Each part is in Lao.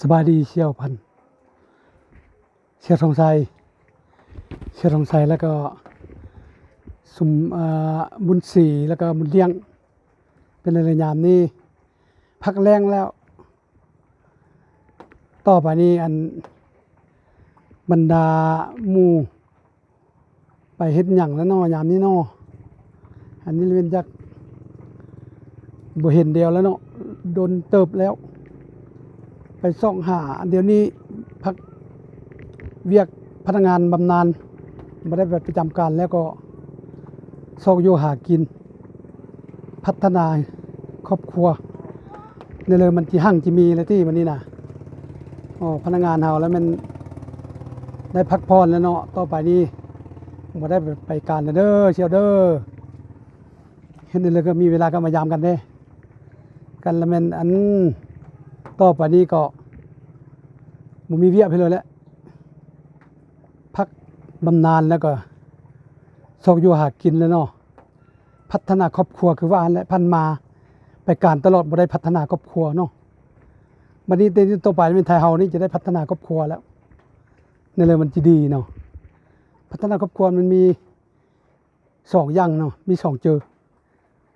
ສະບາຍດີສ່ຽວພັນ ສ່ຽວທອງໄຊ ສ່ຽວທອງໄຊ ແລ້ວກໍຊຸມ ເອີ ບຸນສີ ແລ້ວກໍບຸນລ້ຽງ ເປັນໃນຍາມນີ້ ພັກແລງແລ້ວ ຕໍ່ໄປນີ້ ອັນ ບັນດາໝູ່ ໄປເຮັດຫຍັງແລ້ວເນາະ ຍາມນີ້ເນາະ? ອັນນີ້ແມ່ນຈັກບໍ່ເຫັນດຽວແລ້ວເນາະ ດົນເຕີບແລ້ວ ໄປຊອກຫາ ດຽວນີ້ພັກວຽກພະນັກງານບຳນານ ບໍ່ໄດ້ໄປປະຈຳການ ແລ້ວກໍຊອກຢູ່ຫາກິນ ພັດທະນາຄອບຄົວ ແນວເລີມັນຊິຮັ່ງຊິມີແລ້ວຕິ ບັດນີ້ນະ. ອໍ ພະນັກງານເຮົາແລ້ວແມ່ນໄດ້ພັກຜ່ອນແລ້ວເນາະ ຕໍ່ໄປນີ້ບໍ່ໄດ້ໄປການແລ້ວເດີ ສ່ຽວເດີ. ເຮັດແນວເລີກໍມີເວລາກໍມາຢາມກັນເດ້ ກັນລະແມ່ນ ອັນ ຕໍ່ໄປນີ້ກໍບໍ່ມີວຽກໃຜເລີຍແຫຼະ ພັກບຳນານແລ້ວກໍຊອກຢູ່ຫາກິນແລ້ວເນາະ. ພັດທະນາຄອບຄົວຄືວ່າຫັ້ນແຫຼະ ຜ່ານມາໄປການຕະຫຼອດ ບໍ່ໄດ້ພັດທະນາຄອບຄົວເນາະ. ບັດນີ້ແຕ່ນີ້ຕໍ່ໄປແມ່ນໄທເຮົານີ້ຈະໄດ້ພັດທະນາຄອບຄົວແລ້ວ ແນວເລີມັນຊິດີເນາະ. ພັດທະນາຄອບຄົວມັນມີສອງຢ່າງເນາະ ມີສອງເຈີ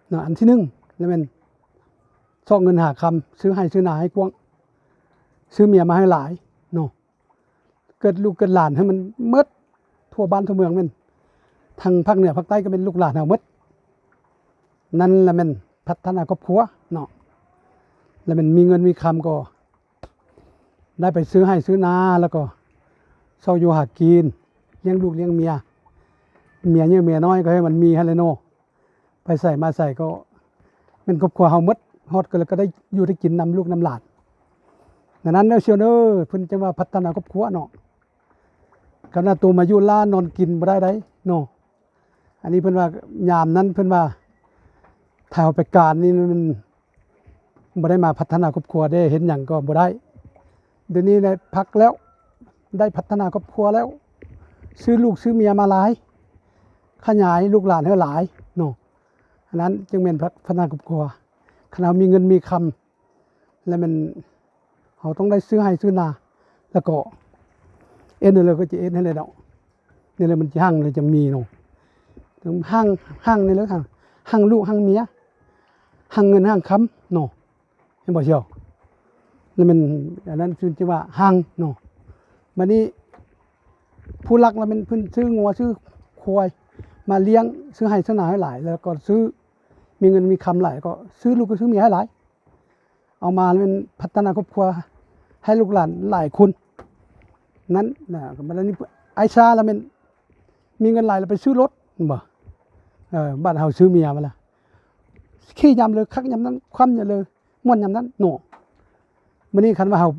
ເນາະ. ອັນທີໜຶ່ງລະແມ່ນຊອກເງິນຫາຄຳ ຊື້ໄຮ່ຊື້ນາໃຫ້ກວ້າງ ຊື້ເມຍມາໃຫ້ຫຼາຍເນາະ. ເກີດລູກເກີດຫຼານໃຫ້ມັນໝົດທົ່ວບ້ານທົ່ວເມືອງ ແມ່ນທາງພາກເໜືອພາກໃຕ້ກໍແມ່ນລູກຫຼານເຮົາໝົດ. ນັ້ນລະແມ່ນພັດທະນາຄອບຄົວເນາະ ລະແມ່ນມີເງິນມີຄຳກໍໄດ້ໄປຊື້ໄຮ່ຊື້ນາ ແລ້ວກໍຊອກຢູ່ຫາກິນ ລ້ຽງລູກລ້ຽງເມຍ ເມຍໃຫຍ່ເມຍນ້ອຍກໍໃຫ້ມັນມີຫັ້ນແຫຼະເນາະ. ໄປໃສມາໃສກໍແມ່ນຄອບຄົວເຮົາໝົດ ຮອດກໍ ແລ້ວກໍໄດ້ຢູ່ໄດ້ກິນນຳລູກນຳຫຼານ. ນັ້ນເດີສ່ຽວເດີ ເພິ່ນຈັ່ງວ່າພັດທະນາຄອບຄົວເນາະ. ຄັນວ່າໂຕມາຢູ່ລ້ານອນກິນບໍ່ໄດ້ໃດເນາະ. ອັນນີ້ເພິ່ນວ່າ ຍາມນັ້ນເພິ່ນວ່າ ຖ້າເຮົາໄປການນີ້ມັນ ບໍ່ໄດ້ມາພັດທະນາຄອບຄົວເດ້ ເຮັດຫຍັງກໍບໍ່ໄດ້. ດຽວນີ້ໄດ້ພັກແລ້ວ ໄດ້ພັດທະນາຄອບຄົວແລ້ວ ຊື້ລູກຊື້ເມຍມາຫຼາຍ ຂະຫຍາຍລູກຫຼານໃຫ້ຫຼາຍເນາະ. ອັນນັ້ນຈຶ່ງແມ່ນພັດທະນາຄອບຄົວ. ຄັນເຮົາມີເງິນມີຄຳ ແລ້ວແມ່ນເຮົາຕ້ອງໄດ້ຊື້ໄຮ່ຊື້ນາ ແລ້ວກໍເຮັດແນວໃດກໍຈະເຮັດໃຫ້ແລ້ວເນາະ. ນີ້ແຫຼະມັນຊິຮັ່ງແລ້ວຈັ່ງມີເນາະ. ຮັ່ງ ຮັ່ງນີ້ແຫຼະ ຮັ່ງລູກຮັ່ງເມຍ ຮັ່ງເງິນຮັ່ງຄຳເນາະ. ເຫັນບໍ່ສ່ຽວ? ລະແມ່ນ ອັນນັ້ນຄືຈະວ່າຮັ່ງເນາະ. ບາດນີ້ຜູ້ຫຼັກລະແມ່ນເພິ່ນຊື້ງົວຊື້ຄວາຍມາລ້ຽງ ຊື້ໄຮ່ຊື້ນາໃຫ້ຫຼາຍ ແລ້ວກໍຊື້ ມີເງິນມີຄຳຫຼາຍ ກໍຊື້ລູກກໍຊື້ເມຍໃຫ້ຫຼາຍ. ເອົາມາແລ້ວແມ່ນພັດທະນາຄອບຄົວ ໃຫ້ລູກຫຼານຫຼາຍຄົນ ນັ້ນນະ. ບັດນີ້ອ້າຍຊາລະແມ່ນມີເງິນຫຼາຍລະໄປຊື້ລົດ ເຫັນບໍ່? ເອີ ບາດເຮົາຊື້ເມຍມາລະ ຂີ່ຍາມເລີ ຄັກຍາມນັ້ນ ຄວາມຍາມເລີ ມ່ວນຍາມນັ້ນເນາະ. ບາດນີ້ຄັນວ່າເຮົາ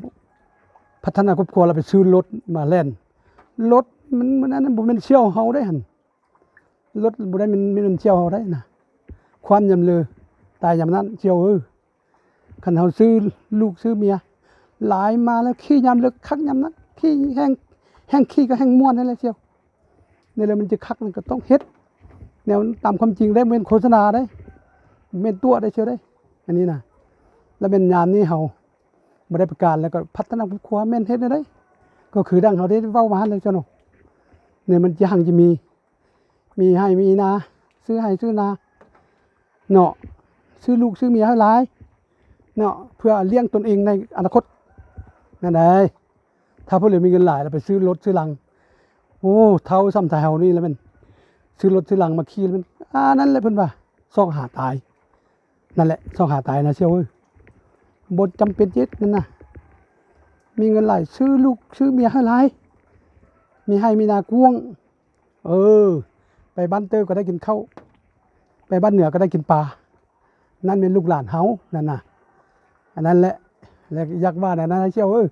ພັດທະນາຄອບຄົວລະໄປຊື້ລົດມາແລ່ນ ລົດມັນ ມັນອັນນັ້ນບໍ່ແມ່ນສ່ຽວເຮົາໄດ໋ຫັ້ນ ລົດບໍ່ໄດ້ແມ່ນ ແມ່ນສ່ຽວເຮົາໄດ໋ນະ. ຄວາມຍາມເລີ ຕາຍຍາມນັ້ນສ່ຽວເອີຍ. ຄັນເຮົາຊື້ລູກຊື້ເມຍຫຼາຍມາແລ້ວ ຂີ່ຍາມເລີ ຄັກຍາມນັ້ນ ຂີ່ແຮງ ແຮງຂີ່ກໍແຮງມ່ວນຫັ້ນແຫຼະສ່ຽວ. ນີ້ແຫຼະມັນຈະຄັກ ມັນກໍຕ້ອງເຮັດແນວຕາມຄວາມຈິງເດ້ ບໍ່ແມ່ນໂຄສະນາເດ້ ບໍ່ແມ່ນຕົວະເດ້ສ່ຽວເດ້ ອັນນີ້ນະ. ລະແມ່ນຍາມນີ້ເຮົາບໍ່ໄດ້ປະການ ແລ້ວກໍພັດທະນາຄອບຄົວແມ່ນເຮັດແນວໃດ ກໍຄືດັ່ງເຮົາໄດ້ເວົ້າມາຫັ້ນແຫຼະເຈົ້າເນາະ. ນີ້ມັນຈະຮັ່ງຈະມີ ມີໄຮ່ມີນາ ຊື້ໄຮ່ຊື້ນາເນາະ ຊື້ລູກຊື້ເມຍໃຫ້ຫຼາຍເນາະ ເພື່ອລ້ຽງຕົນເອງໃນອະນາຄົດນັ້ນໃດ໋. ຖ້າຜູ້ໃດມີເງິນຫຼາຍລະໄປຊື້ລົດຊື້ລັງ ໂອ້ ເຖົ້າສ່ຳໄທເຮົານີ້ລະແມ່ນຊື້ລົດຊື້ລັງມາຂີ່ລະແມ່ນ ອັນນັ້ນແຫຼະເພິ່ນວ່າຊອກຫາຕາຍ. ນັ້ນແຫຼະຊອກຫາຕາຍນະສ່ຽວເອີຍ. ບໍ່ຈຳເປັນເຈັດນັ້ນນະ ມີເງິນຫຼາຍ ຊື້ລູກຊື້ເມຍໃຫ້ຫຼາຍ ມີໄຮ່ມີນາກວ້າງ ເອີ ໄປບ້ານເຕີກໍໄດ້ກິນເຂົ້າ ໄປບ້ານເໜືອກໍໄດ້ກິນປາ. ນັ້ນແມ່ນລູກຫຼານເຮົານັ້ນນະ. ອັນນັ້ນແຫຼະ ແລະຢາກວ່າແນວນັ້ນສ່ຽວເອີຍ.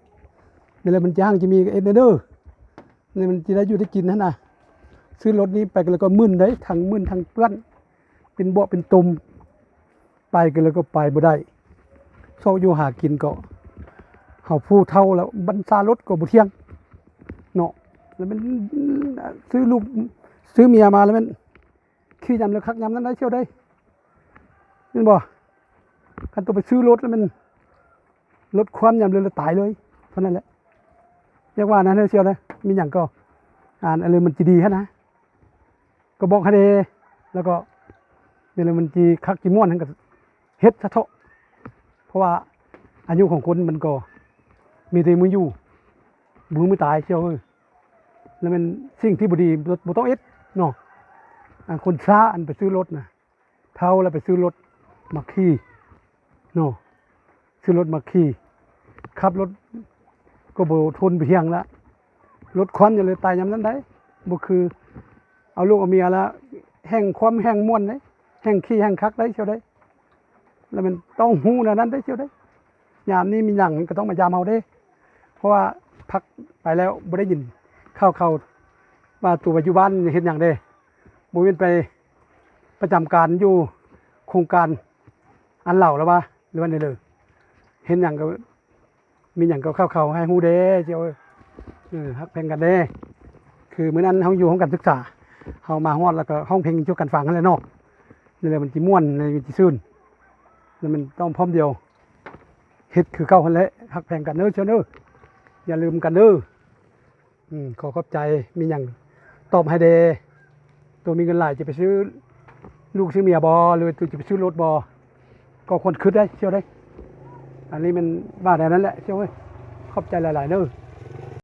ນີ້ແຫຼະມັນຈ້າງຈະມີເອັດເດີ ນີ້ມັນຈະໄດ້ຢູ່ໄດ້ກິນຫັ້ນນະ. ຊື້ລົດນີ້ໄປແລ້ວກໍມື່ນເດ້ ທັງມື່ນທັງເປື້ອນ ເປັນເບາະເປັນຕົມ ໄປກັນແລ້ວກໍໄປບໍ່ໄດ້. ຊອກຢູ່ຫາກິນກໍ ເຮົາຜູ້ເຖົ້າແລ້ວ ບັນຊາລົດກໍບໍ່ທ່ຽງເນາະ. ແລ້ວແມ່ນຊື້ລູກຊື້ເມຍມາແລ້ວແມ່ນຂີ່ຍາມເລີຄັກຍາມນັ້ນໄດ້ສ່ຽວໄດ໋ ແມ່ນບໍ່? ຄັນໂຕໄປຊື້ລົດແລ້ວແມ່ນລົດຄວ່ຳຍາມເລີລະຕາຍເລີຍ. ປານນັ້ນແຫຼະ. ຢາກວ່ານັ້ນເດີສ່ຽວເດີ ມີຫຍັງກໍ ອ່ານອັນເລີຍມັນຊິດີຫັ້ນນະ ກໍບອກໃຫ້ແດ່ ແລ້ວກໍນີ້ແຫຼະມັນຊິຄັກຊິມ່ວນຫັ້ນກໍເຮັດຊະເຖາະ. ເພາະວ່າອາຍຸຂອງຄົນມັນກໍມີແຕ່ມື້ຢູ່ ບໍ່ມີມື້ຕາຍສ່ຽວເອີຍ. ແລ້ວແມ່ນສິ່ງທີ່ບໍ່ດີບໍ່ ບໍ່ຕ້ອງເຮັດເນາະ. ອັນຄົນຊ້າ ອັນໄປຊື້ລົດນະ ເຖົ້າແລ້ວໄປຊື້ລົດມາຂີ່ເນາະ ຊື້ລົດມາຂີ່ ຂັບລົດກໍບໍ່ທົນບໍ່ຫຍັງລະ ລົດຄວັນຢູ່ເລີຍ ຕາຍຍາມນັ້ນໄດ໋. ບໍ່ຄືເອົາລູກເອົາເມຍລະ ແຮ່ງຄວາມແຮ່ງມ່ວນເດ້ ແຮ່ງຂີ່ແຮ່ງຄັກໄດ້ສ່ຽວເດ້. ແລ້ວແມ່ນຕ້ອງຮູ້ແນວນັ້ນໄດ້ສ່ຽວເດ້. ຍາມນີ້ມີຫຍັງກໍຕ້ອງມາຢາມເຮົາເດ້ ເພາະວ່າພັກໄປແລ້ວບໍ່ໄດ້ຍິນຂ່າວເຂົາວ່າຕົວຢູ່ບ້ານເຮັດຫຍັງເດ້. ບໍ່ແມ່ນໄປປະຈຳການຢູ່ໂຄງການອັນເຫຼົ່າລະວ່າ ຫຼືວ່າແນວເລີ ເຮັດຫຍັງກໍ ມີຫຍັງກໍຂ່າວໆໃຫ້ຮູ້ແດ່ ເຈົ້າເອີຍ. ເອີ ຮັກແພງກັນແດ່ ຄືມື້ນັ້ນເຮົາຢູ່ຫ້ອງການສຶກສາ ເຮົາມາຮອດແລ້ວກໍຮ້ອງເພງສູ່ກັນຟັງຫັ້ນແຫຼະເນາະ. ນີ້ແຫຼະມັນຊິມ່ວນ ນີ້ມັນຊິຊື່ນ ແລ້ວມັນຕ້ອງພ້ອມດຽວ ເຮັດຄືເກົ່າຫັ້ນແຫຼະ. ຮັກແພງກັນເດີ ເຈົ້າເດີ ຢ່າລືມກັນເດີ. ອືມ ຂໍຂອບໃຈ ມີຫຍັງຕອບໃຫ້ແດ່. ໂຕມີເງິນຫຼາຍຈະໄປຊື້ລູກຊື້ເມຍບໍ່ ຫຼືວ່າໂຕຈະໄປຊື້ລົດບໍ່ ກໍຄວນຄິດໄດ້ສ່ຽວເດ້. ອັນນີ້ແມ່ນວ່າແນວນັ້ນແຫຼະສ່ຽວເອີຍ. ຂອບໃຈຫຼາຍໆເດີ.